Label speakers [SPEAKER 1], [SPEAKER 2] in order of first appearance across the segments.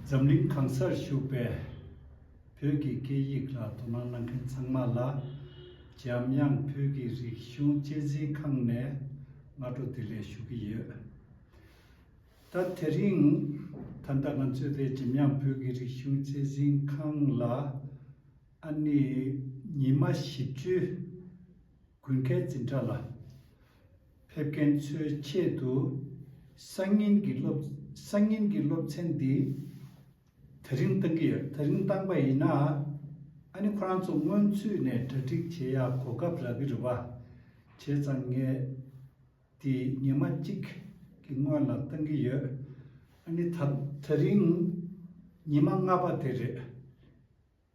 [SPEAKER 1] Zamling Kangsar Shupe Pyogi Keyikla Tonanangkin Sangmala Jamyang Pyogi Rikshun Chezi Kangne Ngatu Tile Shukiye. Tering Tandagansu de Jamyang Pyogi Rikshun Chezi Kangla Ani Nima Shipchu Kunke Zintala Pepken Tsu Chedu Sangin Gilop Sendi Tering tangba ina ani Quran so ngon chu ne tatik che ya kokap la birwa che zange ti nyama chik ki ngwa la tangi ye ani tering nyima nga ba tere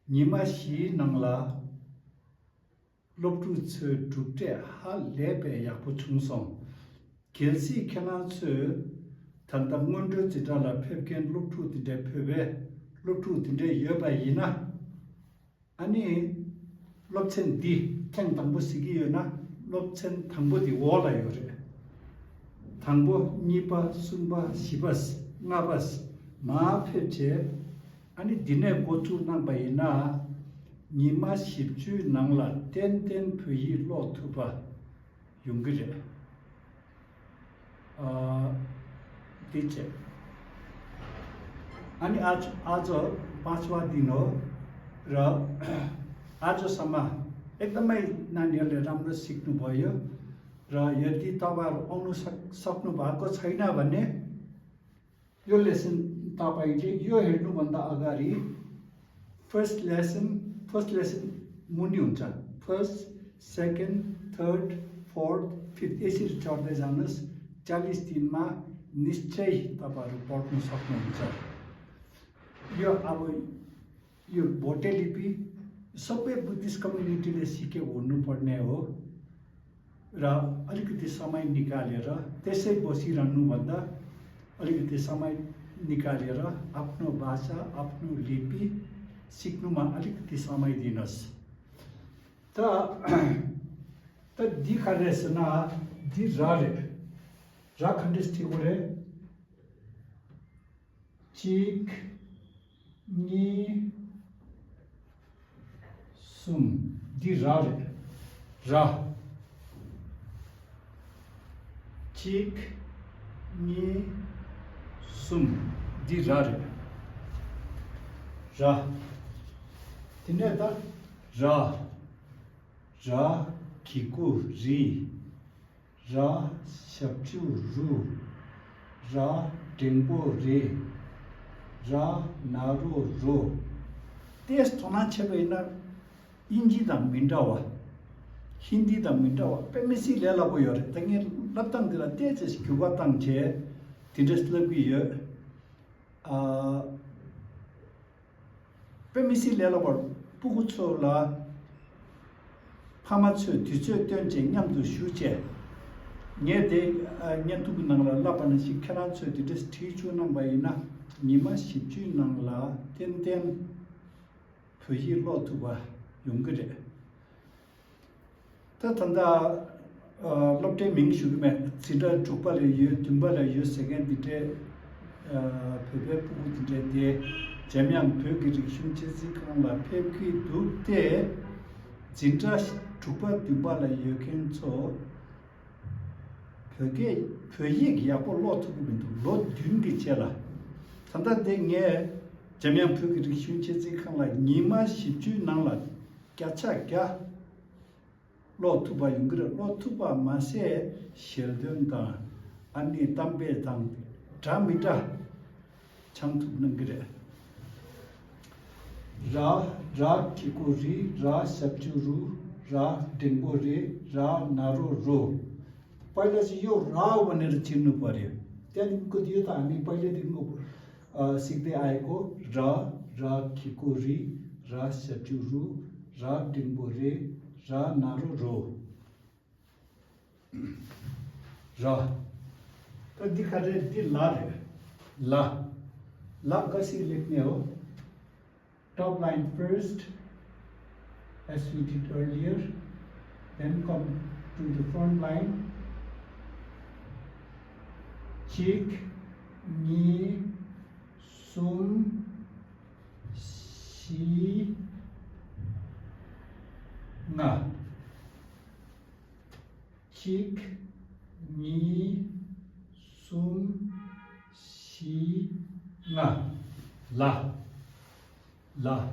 [SPEAKER 1] nyima shi nangla loptu chu trupte ha lebe ya pu chungsong kelsi khana chu tanda ngon chitala phepken loptu ti de phebe loptu ti de yoba ina 아니 롭첸 디 탱당보 시기여나 롭첸 당보디 월라요레 당보 니바 순바 시바스 나바스 마페체 아니 디네 고투 남바이나 니마 십주 낭라 텐텐 푸이 로투바 용그레 디체 아니 아저 पांचवा दिन हो र आजसम्म एकदमै नानीहरूले राम्रो सिक्नु भयो र यदि तपाईहरु आउन सक्नु भएको छैन भने यो लेसन तपाईले यो हेर्नु भन्दा अगाडि फर्स्ट लेसन मुनि हुन्छ first second third fourth fifth यसरी चढ्दै जानुस् 40 दिनमा निश्चय तपाईहरु पढ्न सक्नुहुन्छ यो अब यो भोटे लिपि सबै बुद्धिस्ट कम्युनिटीले सिकेको हुनुपर्ने हो र अलिकति समय निकालेर त्यसै बसिरहनु भन्दा अलिकति समय निकालेर आफ्नो भाषा आफ्नो लिपि सिक्नुमा अलिकति समय दिनुस् त दिखारेसना दि रारे राखण्डस्थिगुरे चिक नि sum di rare ra chik ni sum di rare ra tineta ra kiku ri ra shapchu ru ra tempo re ra naru ro tes tona chebena इंजी दा मिंडावा हिंदी दा मिंडावा पेमेसी लेला बोयर तंगे लतंग दिला तेजेस क्युबा तंगचे तिंडस लबी य पेमेसी लेला बोर पुगुचोला फामाचो तिचो त्यांचे न्यामदु शुचे न्येदे न्यंतु नंगला लापान शिखराचो तिडस थिचो नंबाइना निमा शिचु नंगला तेन फुही लोतुबा 용그래 ततंदा लपटे मिंग शुगमे सिदा चुपाले ये तुम्बाले ये सेकेंड दिते पेपे पुगुते दे जेम्यांग पेगी रिक्शुन चेजी कांला पेकी दुते जिंटा चुपा तुम्बाले ये केनचो पेगे पेये यापो लोट गुबिंदु लोट 듄기 चेला तंदा देगे जेम्यांग पेगी रिक्शुन चेजी कांला निमा शिजु नांला क्या लोटुबा युंगरे लोटुबा मासे शेल्दंदा अन्नी तंबे तंग ड्रामिटा छंगतुनंगरे रा टिकुरी रा सप्चुरु रा डेंगोरे रा नारो रो पहिले चाहिँ यो रा भनेर चिन्नु पर्यो त्यहाँदेखिको यो त हामी पहिलेदेखिको सिक्दै आएको रा खिकुरी रा सप्चुरु रा डिंबोरे रा नारो रो रा तो दिखा रहे दी ला रे ला कैसे लिखने हो top line first as we did earlier then come to the front line chick ni 숨, 쉬, 나. 직, 니, 숨, 쉬, 나. 라. 라.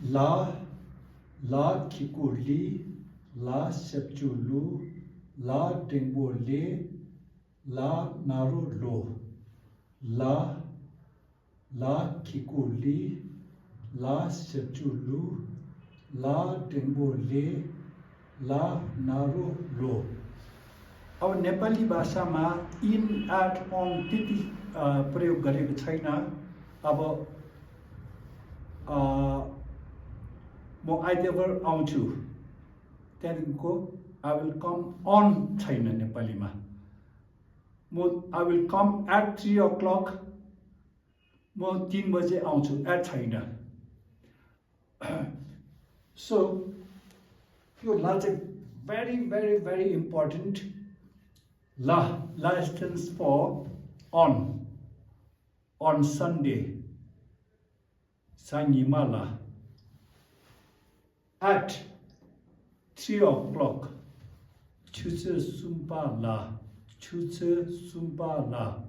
[SPEAKER 1] 라. 라 키쿠리, 라 sepchulu, 라 댕볼레, 라 나루로. 라. 라 키쿠리, ला सेप्चुलु, ला टेम्बोले, ला नारो लो। अब नेपाली भाषामा इन एट अन त्यति प्रयोग गरेको छैन। अब म आइतबार आउँछु, त्यहाँदेखिको आई विल कम अन छैन नेपालीमा। I will come at 3 o'clock, म 3 बजे आउँछु, एट छैन। So, your la is very, very, very important. La stands for on Sunday. Sanyimala. At 3 o'clock. Chuse sumpa la. Chuse sumpa la.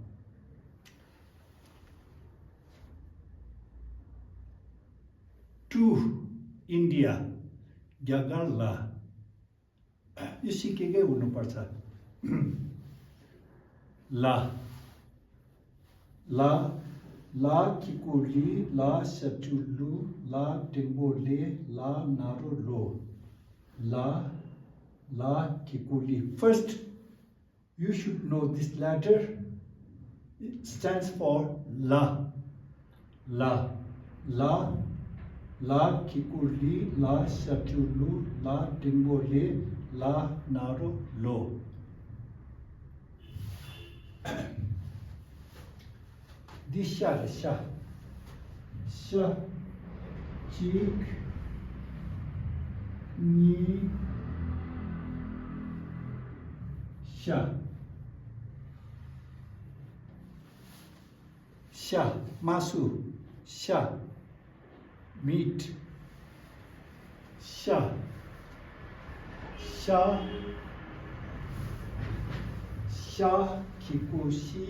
[SPEAKER 1] To India, Jagarla. You see, के हुनुपर्छ? ला किकुली, ला सेप्चुलु, ला टेम्बोले, ला नारो लो. La kikuli. First, you should know this letter. It stands for la. La kikuli, la seप्चुलु, la टेम्बोले, la narrow low. Disha, sha, chik, ni, sha, masu, sha, meat, sha, kikushi,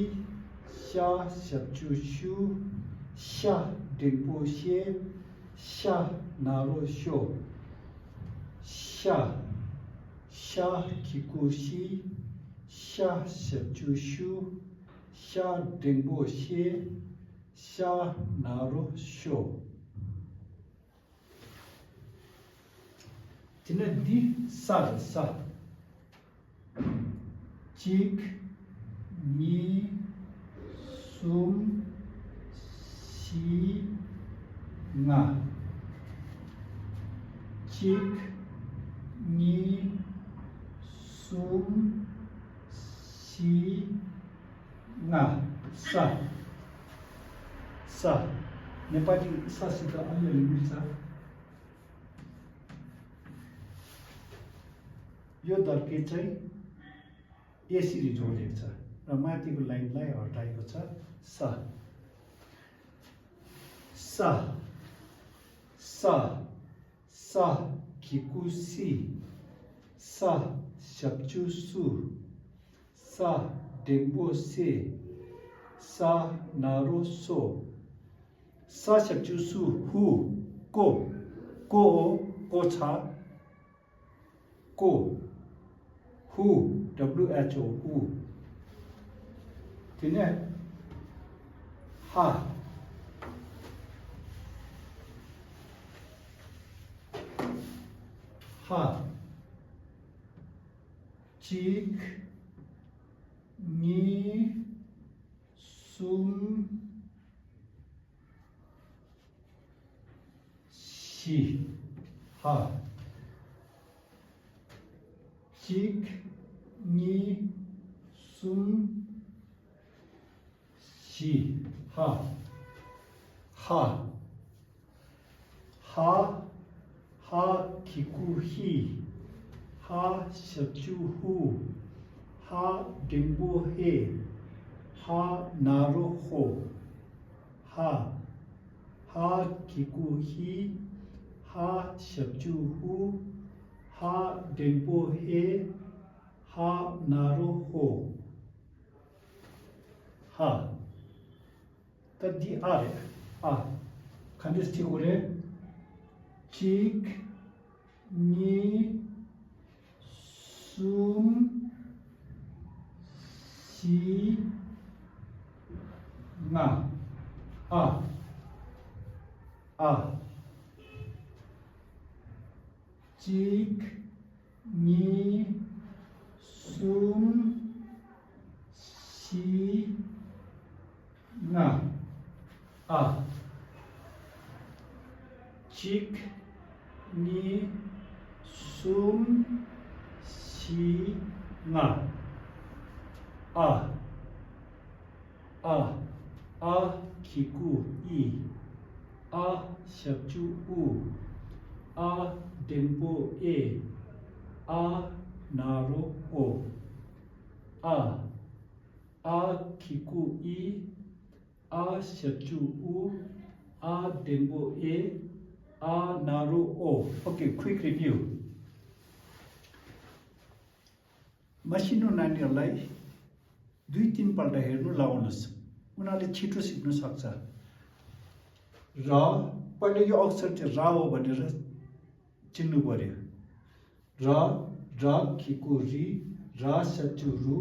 [SPEAKER 1] sha, sepchushu, sha, rinpoche, sha, narosho, sha, kikushi, sha, sepchushu, sha, rinpoche, sha, narosho. Then di sa, chik, ni, sum, si, nga. Chik, ni, sum, si, nga. Sa. Nepali सासित अलिअलि मिल्छ। यो दर्के चाहिँ यसरी जोडेको छ र माथिको लाइनलाई हटाएको छ। सा खिकुसी, सा सेप्चुसु, सा डेम्बोसे, सा नारोसो. सा सेप्चुसु हु को छ, को who, WHO, who. ठीक है? हा, चीक, नी, सुम, शी, हा. Chik, ni, sum, shi, ha. Kiku, hi. Ha, sechu, hu. Ha, dimbu, he. ha naru ho ha ha kiku hi ha shapchu hu ha denpo he ha naru ho ha tadi are a khandis ti gore chik ni sum si nga a chik ni sum si nga a chik ni sum si nga a kiku i a shapchu u a denpo e a naro o a kiku i a shapchu u a denpo e a naro o. Okay, quick review. मसिनो नानीहरूलाई 2-3 पल्ट हेर्नु लाउनुहोस्, उनीहरूले छिटो सिक्न सक्छ। र पहिले यो अक्षर चाहिँ रा हो भनेर चिन्नु पर्यो। र खिको रि रा सचु रु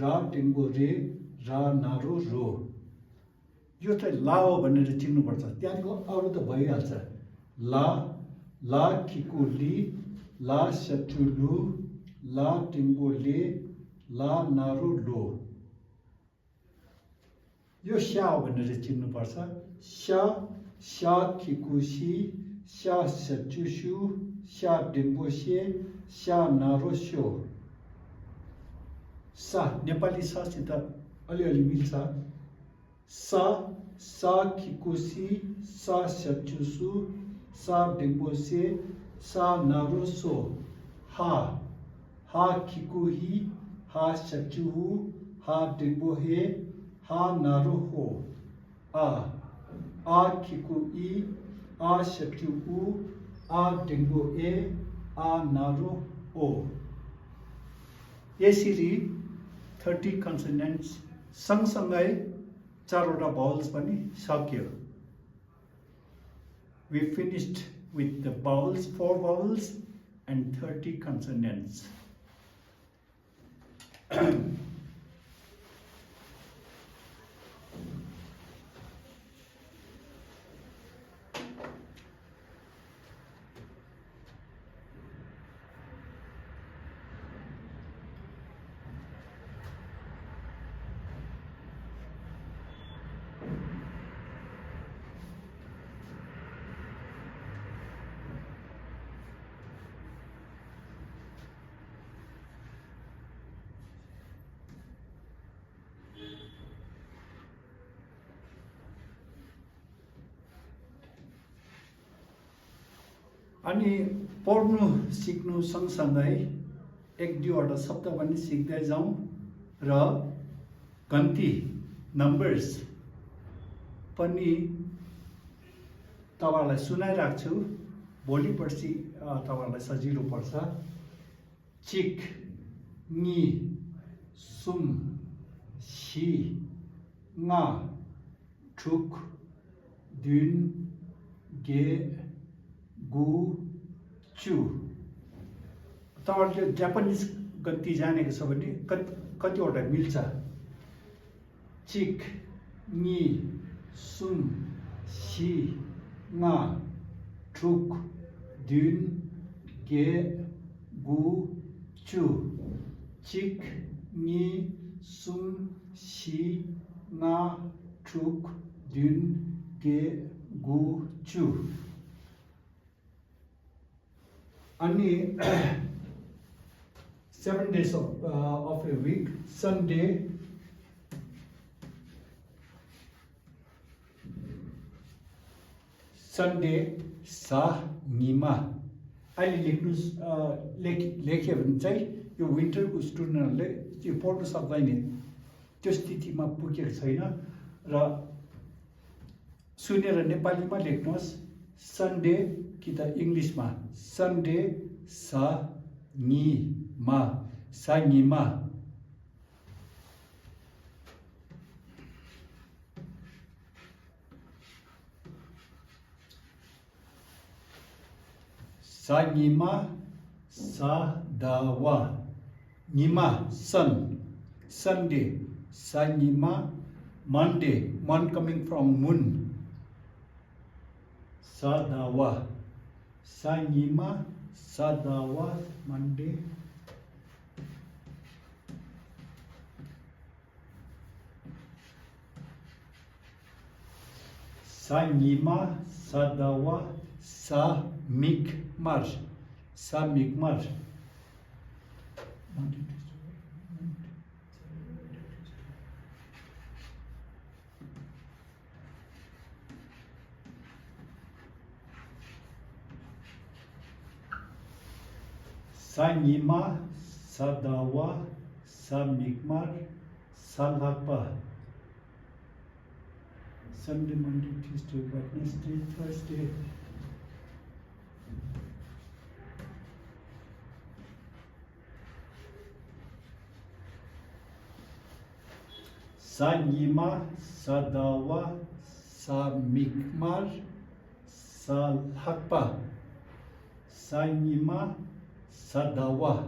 [SPEAKER 1] रा टेङ्गो रे रा नारो रो, यो चाहिँ ला हो भनेर चिन्नुपर्छ। त्यहाँदेखि अरू त भइहाल्छ। ला खिको लि ला सचु लु ला टेङ्गो ले ला नारो लो, यो स्या हो भनेर चिन्नुपर्छ। स्या खिको सि स्या सचु सु स्या टेङ्गो से स्या नारो स्यो। सा नेपाली सासित अलिअलि मिल्छ। सा खिको सि सा सचु सु सा टेङ्गो से सा नारो सो। हा खिको हि हा सचु हु हा टेङ्गो हे हा नारो हो। आ खिको इ आ सचु उ आ टेङ्गो ए आ नारो ओ। यसरी 30 कन्सोनेन्ट्स सँगसँगै 4वटा भावल्स पनि सक्यो। We finished with the vowels, 4 vowels and 30 consonants. अनि पढ्नु सिक्नु सँगसँगै 1-2वटा शब्द पनि सिक्दै जाउँ र गन्ती नम्बर्स पनि तपाईहरुलाई सुनाइराख्छु। भोलि पर्सि तपाईहरुलाई सजिलो पर्छ। चिक नि सुम सी nga ठुक दिन गे गु चु। तपाईहरुले जापानिज गन्ती जानेको छ भने कतिवटा मिल्छ। चिक नि सुम सी nga ठुक दिन गे गु चु। चिक नि सुम सी nga ठुक दिन गे गु चु। अनि 7 days of a week, Sunday, सा निमा। अहिले लेख्यो भने चाहिँ यो विन्टरको स्टुडेन्टहरूले यो पढ्नु सक्दैन, त्यो स्थितिमा पुगेको छैन र सुनेर नेपालीमा लेख्नुहोस् सन्डे कि त इङ्ग्लिसमा Sunday साङिमा साङिमा साङिमा सादावा Nima sun Sunday साङिमा Monday mon coming from moon Sadawa Sañima Sadawa Monday Sañima Sadawa Samikmar Samikmar Sañima, Sadawa, Samikmar, Salhapa. Sunday, Monday, Tuesday, Wednesday, Thursday. Sañima, Sadawa, Samikmar, Salhapa. Sañima, Sadawa,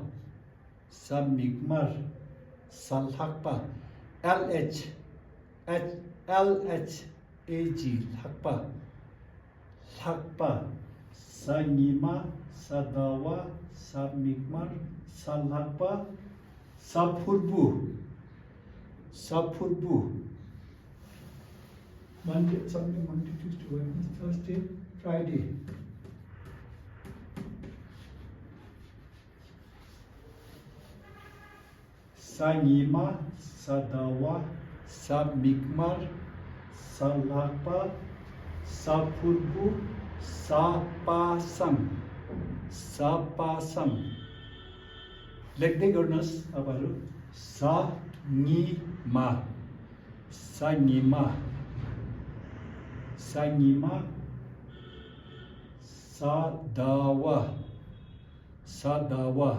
[SPEAKER 1] Samikmar, Salhakpa, LHAG, Lakpa, Lakpa, Sañima, Sadawa, Samikmar, Salhakpa, Sapurbu, Sapurbu, Monday, Sunday, Monday, Tuesday, Wednesday, Thursday, Friday. Sañima, Sadawa, Samikmar, Salhapa, Sapurbu, Sapasam, Sapasam. लेख्दै गर्नुहोस् तपाईँहरू साङिमा साङिमा साङिमा सादावा सादावा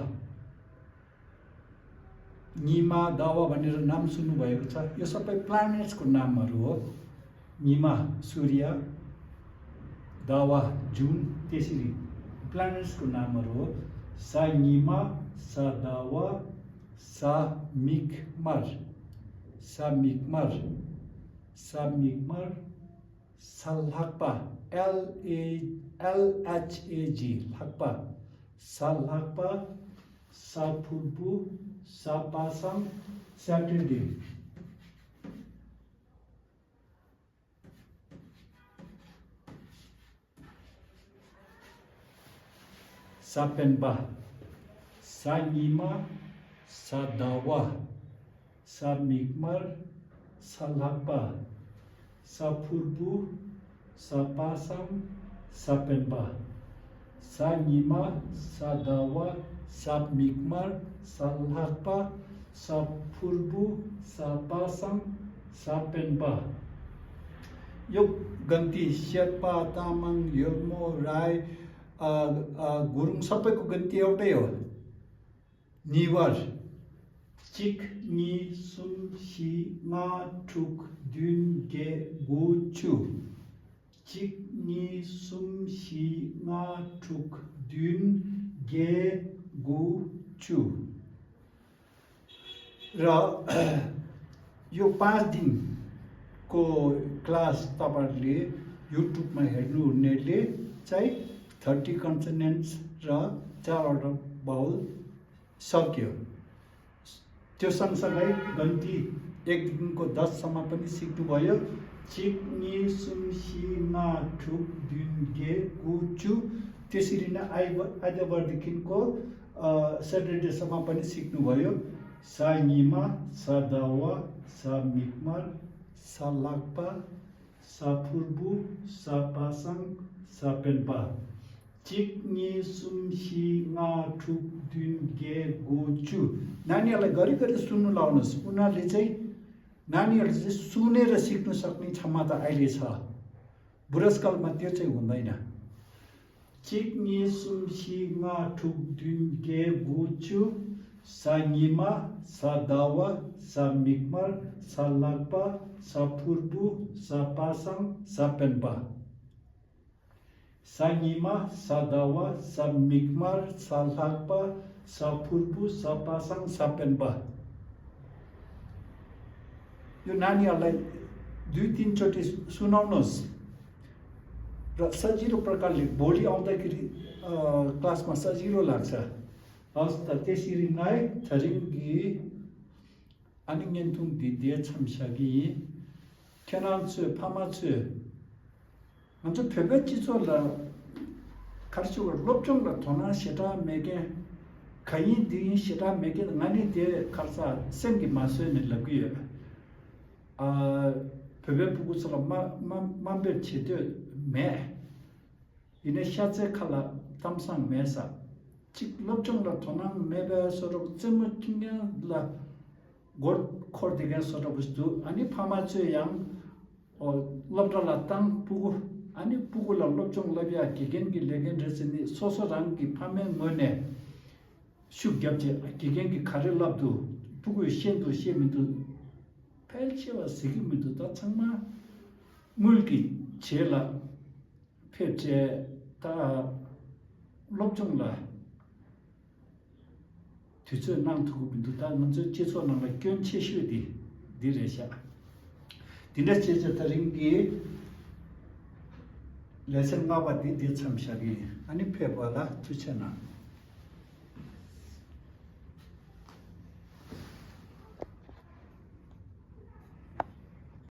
[SPEAKER 1] निमा दावा भनेर नाम सुन्नुभएको छ यो सबै प्लानेट्सको नामहरू हो निमा सूर्य दावा जुन त्यसरी प्लानेट्सको नामहरू हो साङिमा सादावा सामिकमर सामिकमर सामिकमर salhakpa LHAG lakpa salhakpa sapurbu sapasam Saturday Sapenba Sañima Sadawa Samikmar Salhakpa Sapurbu Sapasam Sapenba Sañima Sadawa Samikmar Salhakpa Sapurbu Sapasam Sapenba यो गन्ती शेर्पा तामाङ योग्मो राई गुरुङ सबैको गन्ती एउटै हो निवर चिक नि सुम सी मा ठुक दुन गे गु छु चिक नि सुम सी मा ठुक दुन गे गु छु र यो 5 दिनको क्लास तपाईहरुले युट्युबमा हेर्नु हुनेले चाहिँ 30 कन्सोनेन्ट्स र 4 वटा बाउल सक्यो त्यो सँगसँगै गन्ती 1 दिनको 10 सम्म पनि सिक्नुभयो चिक नि सुम सी मा ठुक दुन गे गु छु त्यसरी नै आइतबारदेखिको सटरडे सम्म पनि सिक्नुभयो साङिमा सदावा सामिकमर salakpa sapurbu sapasang sapenpa चिक नि सुम सी nga ठुक दुन गे गु छु नानीहरुलाई गरी गरी सुन्नु लाउनुस् उनीहरुले चाहिँ नानीहरूले चाहिँ सुनेर सिक्नु सक्ने क्षमता अहिले छ, बुढेसकालमा त्यो चाहिँ हुँदैन। चिक्नी सुमसिङा ठुक्दुन्के बुचु साङिमा सादावा सामिकमर सालाक्पा साफुर्बु सापासाङ सापेन्पा साङिमा सादावा सामिकमर सालाक्पा साफुर्बु सापासाङ सापेन्पा। यो नानीहरूलाई 2-3 चोटि सुनाउनुहोस् र सजिलो प्रकारले भोलि आउँदाखेरि क्लासमा सजिलो लाग्छ। हस् त त्यसरी नै थरिङ्गी आनिङेन्थुङ दिदिए छम्सागी खेनान्छु फामाछु अन्त फेगा चिचोला खर्चुगा लोप्चोङला थोना सेटा मेगे खै दिइ सेटा मेगे नानी दे खर्चा सेंगी मासु ने लगियो फेबे पुगुसला माम्बे छिते मे इने शाचे खला tamsang mesa chik lopchong la thonang mebe soro chemu kinga la gor khor diga soro bustu ani phama chu yang o lopra la tang pugu ani pugu la lopchong la bia gigen gi legen resini soso rang gi phame ngone shu gyapje gigen gi khare labdu pugu shendu shemidu pelchewa sigimidu ta changma mulki chela pheche ta lopchongla tuzu nang tugu bindu ta nganzu jeso nangla gyön cheshu di resha dinda cheche taringi lesen ngaba di chamshagi ani phepa la tuchena